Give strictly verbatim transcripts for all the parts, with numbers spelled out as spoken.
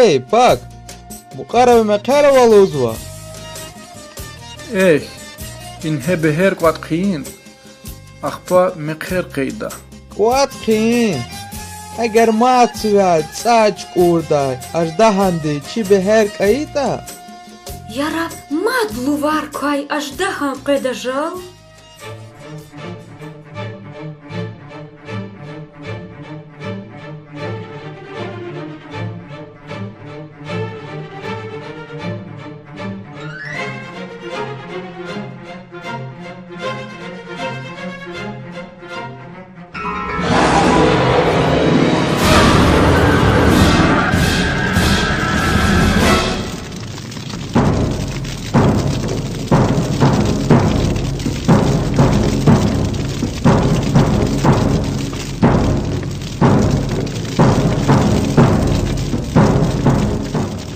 Эй, Пак, мукьвара ви мехъер ава лугьузва. Эхь, ингье бегьер кӀватӀ хъийин, ахпа мехъер къейда. КӀватӀ хъийин? Эгер мад сивяй цӀай чукӀурдай аждагьанди чи бегьер кӀайитӀа? Яраб мад лувар квай аждагьан къведа жал.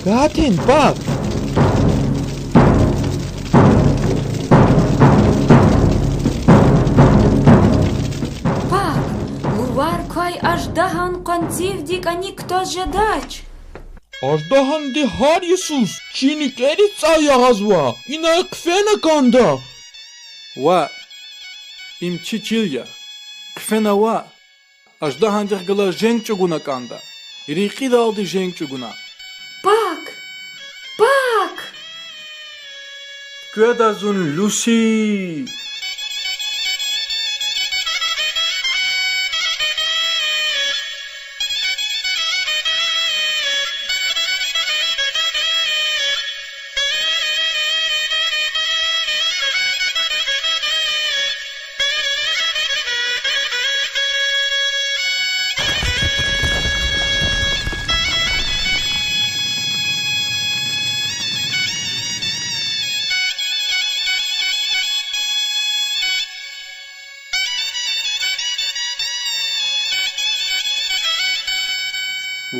Гатин, Пак! Пак, лувар квай аждагьан къванцивди кӀаник кутаз жедач. Аждагьанди гьар йисуз чи никӀериз цӀай ягъазва, инай хъфена кӀанда. Ваъ, им чи чил я. Хъфена ваъ, аждагьандихъ галаз женг чӀугуна кӀанда. Рекьидалди женг чӀугуна. Пак! Пак! Къведа зун, Люси!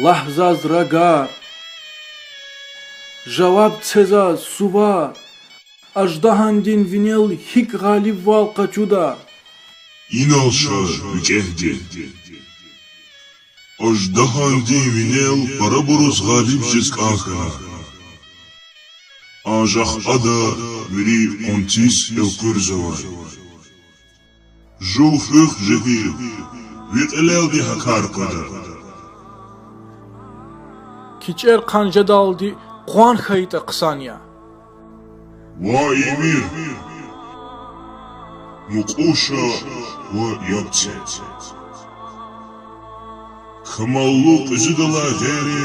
Лагь заз, рагар, жаваб це заз, сувар, аждагьандин винел гьикӀ гъалибвал къачуда? Инал ша викӀегьди. Аждагьандин винел парабуруз гъалиб жез кӀан хьана. Анжах ада вири къванциз элкъуьрзавай. Жув хуьх, жегьил, ви кьилелди гьа кар къведа. КичӀе хъсан жедалди къван хьайитӀа хъсан я. Ван ийимир, мукьув ша ва яб це. Камаллу кьуьзуьдалай гъейри,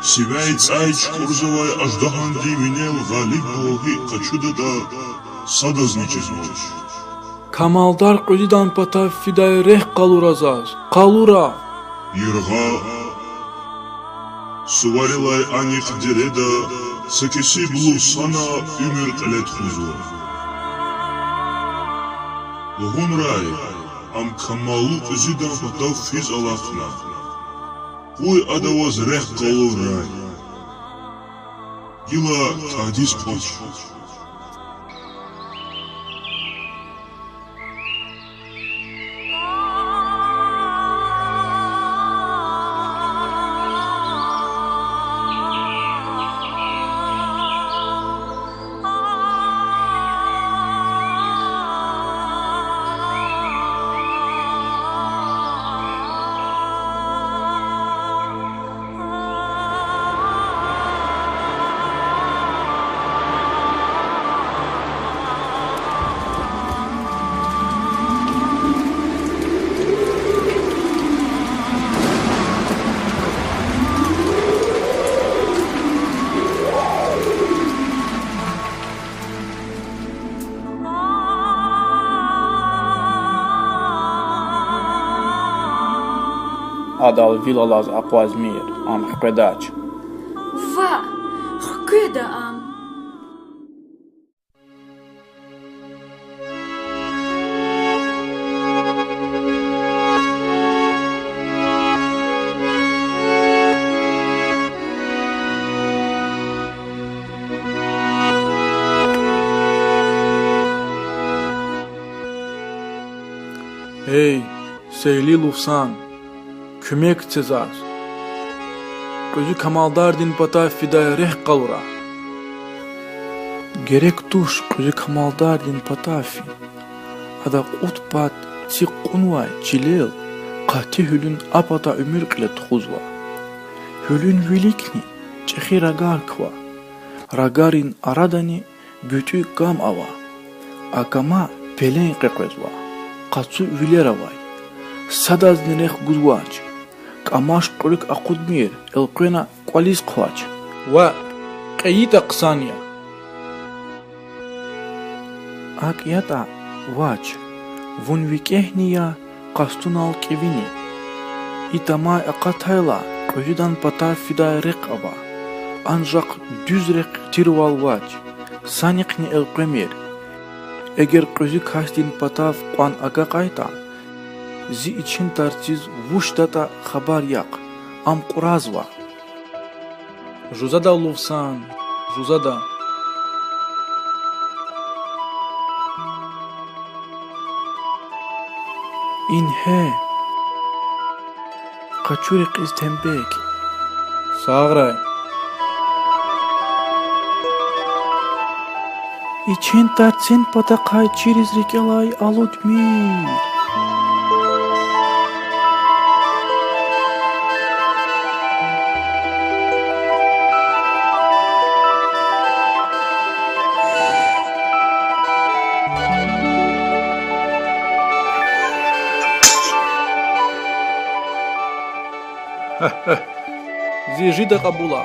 сивяй цӀай чукӀурзавай аждагьандин винел гъалибвал гьикӀ къачудатӀа, садазни чизвач. Камалдар кьуьзуьдан патав фидай рехъ къалура заз, къалура! Яргъа, суварилай анихъ дереда са кесиб лувсана уьмуьр кьиле тухузва. Лугьунрай, ам камаллу кьуьзуьдан патав физ алахъна. Къуй ада ваз рехъ къалуррай. Гила тадиз къвач. Адал вил алаз акъвазмир, ам хкведач. Ваъ, хкведа ам. Эй, сейли лувсан, куьмек це заз. кьуьзуь камалдардин патав фидай рехъ къалура. Герек туш кьуьзуь камалдардин патав фин. Ада кьуд пад цик кьунвай чилел къати гьуьлуьн а пата уьмуьр кьиле тухузва. Гьуьлуьн виликни чӀехи рагар ква. Рагарин арадани гуьтӀуь кам ава. А кама пелен къекъвезва. Къацу вилер авай. Садазни рехъ гузвач. КӀамаш кьуьруьк акъудмир, элкъвена кӀвализ хъвач. Ваъ, кьейитӀа хъсан я. АкӀ ятӀа, вач, вун викӀегьни я, къастунал кӀевини. И тамай акъатайла, кьуьзуьдан патав фидай рехъ ава. Анжах дуьз рехъ тирвал вач, санихъни элкъвемир. Эгер кьуьзуь касдин патав кьван агакьайтӀа, зи ичин тарциз вучдатӀа хабар яхъ, ам кьуразва. Жузада лув сан, жузада. Ингье. Къачу рекьиз тембек. Сагърай. Ичин тарцин патахъай чириз рикӀелай алудмир. Зи жида кьабула.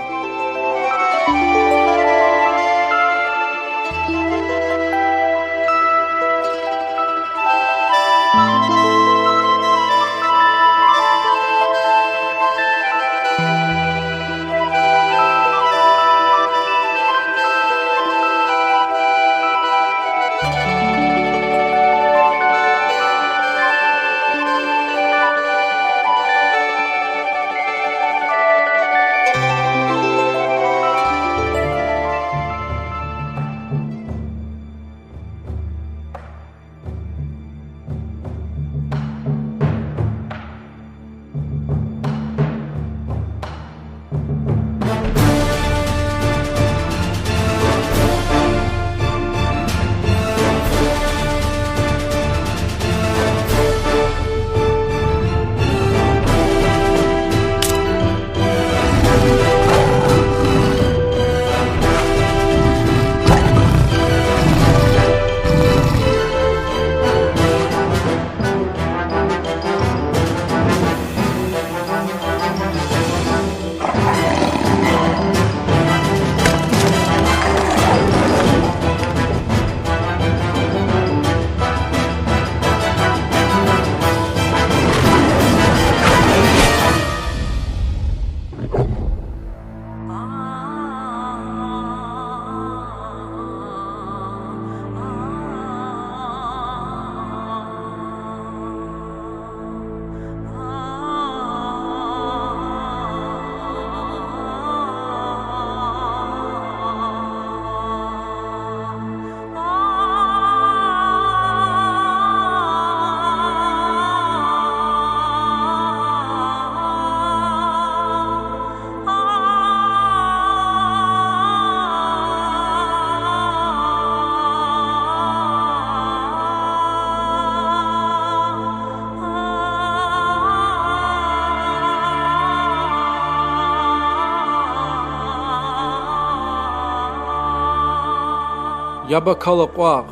Яб акала, кьвагъ.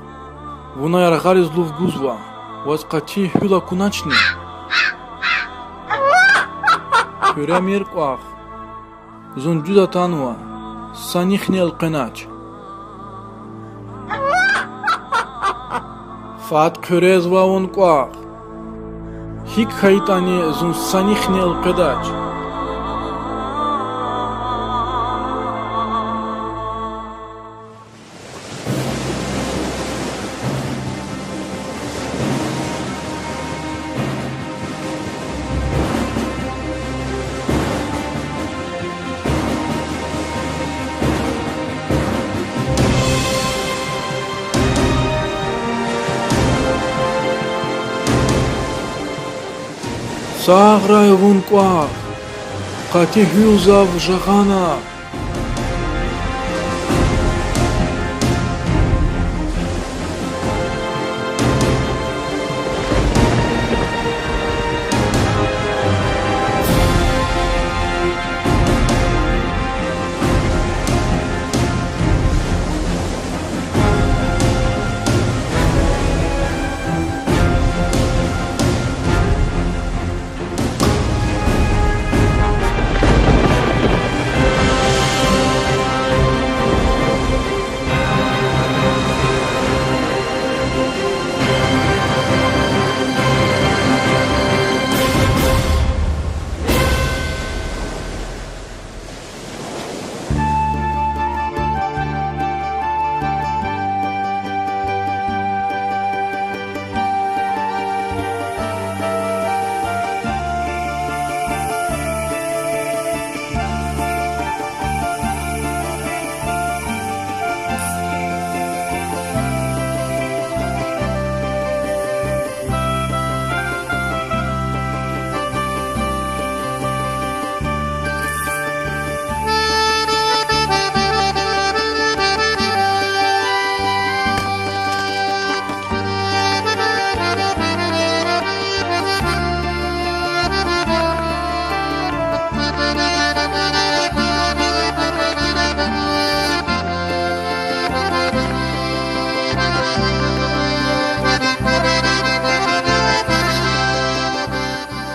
Вуна яргъариз лув гузва, ваз къати гьуьл акуначни? Хъуьремир, кьвагъ. Зун дуьз атанва, санихъни элкъвенач. Фад хъуьрезва вун, кьвагъ. ГьикӀ хьайитӀани зун санихъни элкъведач. Сагърай вун, кьвагъ. Къати гьуьл зав жагъана.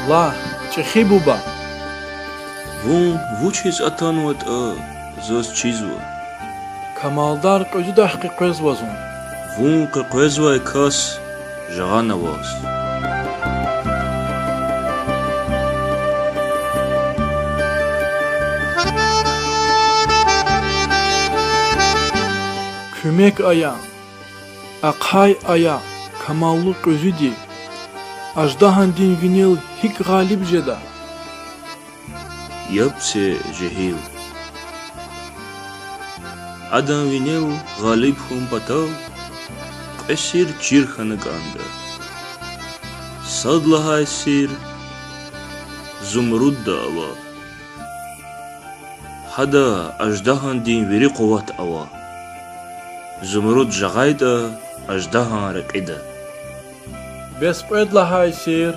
Лагь, чӀехи буба. Вун вучиз атанватӀа, заз чизва. Камалдар кьуьзуьдахъ къекъвезва зун. Вун къекъвезвай кас жагъана ваз. Куьмек ая, ахъай ая, камаллу кьуьзуьди, аждагьандин винел гьикӀ гъалиб жеда? Яб це, жегьил. Адан винел гъалиб хьун патал кьве сир чир хьана кӀанда. Сад лагьай сир зумрудда ава. Гьада аждагьандин вири къуват ава. Зумруд жагъайтӀа, аждагьан рекьида. Бес кьвед лагьай сир?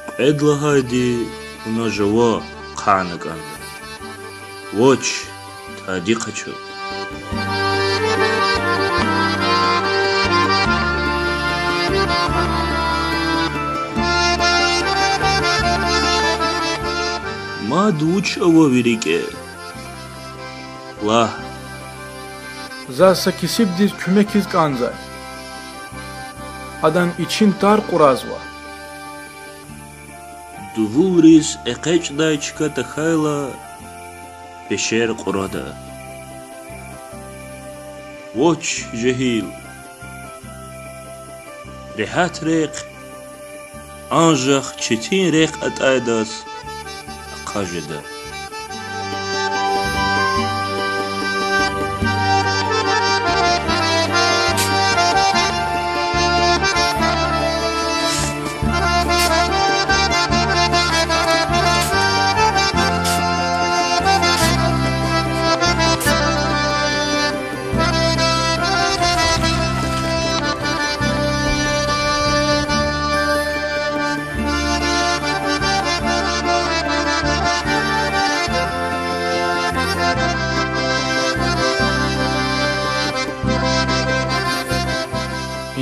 Кьвед лагьайди вуна жува хъана кӀанда. Вач, тади къачу. Мад вуч ава ви рикӀе? Лагь. Заз са кесибдиз куьмекиз кӀанзавай. Адан ичин тар кьуразва. Дувулриз экъечӀдай чка тахьайла, пешер кьурада. Вач, жегьил. Регьят рехъ анжах четин рехъ атӀайдаз ахъа жеда.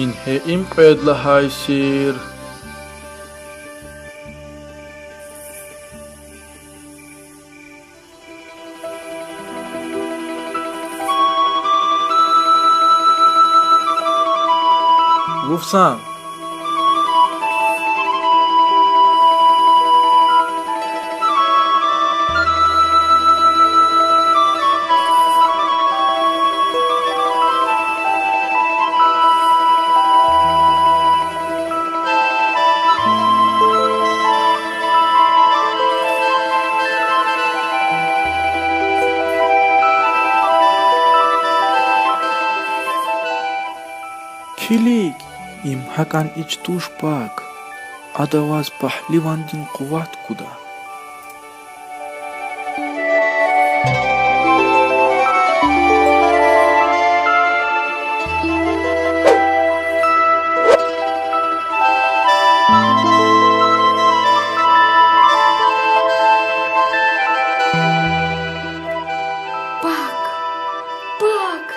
Ингье им кьвед лагьай сир. Вуфсан. Килиг, им гьакӀан ич туш пак. Ада ваз пагьливандин къуват гуда. Пак, пак.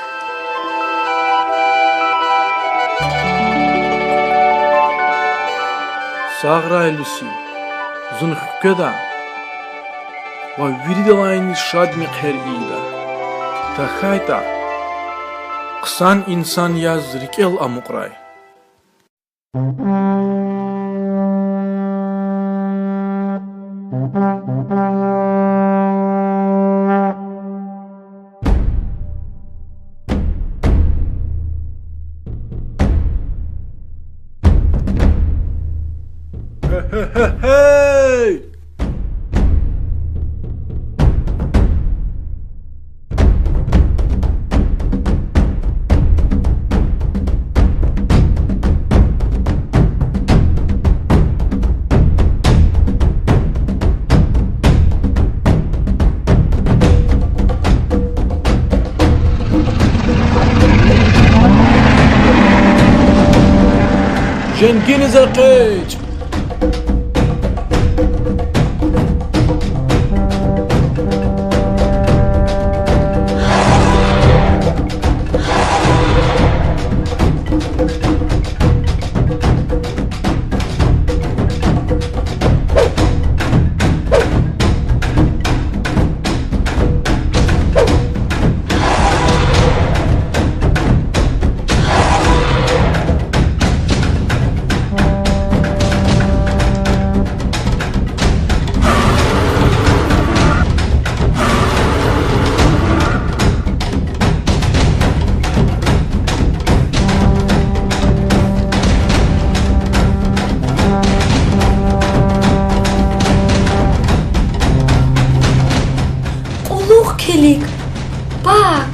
Сагърай, Люси, зун хкведа ва виридалайни шад мехъер ийида. ТахьайтӀа, хъсан инсан яз рикӀел амукьрай. Гьей! Женгиниз экъечӀ! Кьулухъ килиг, Пак.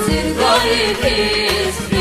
Цуьквайди хьиз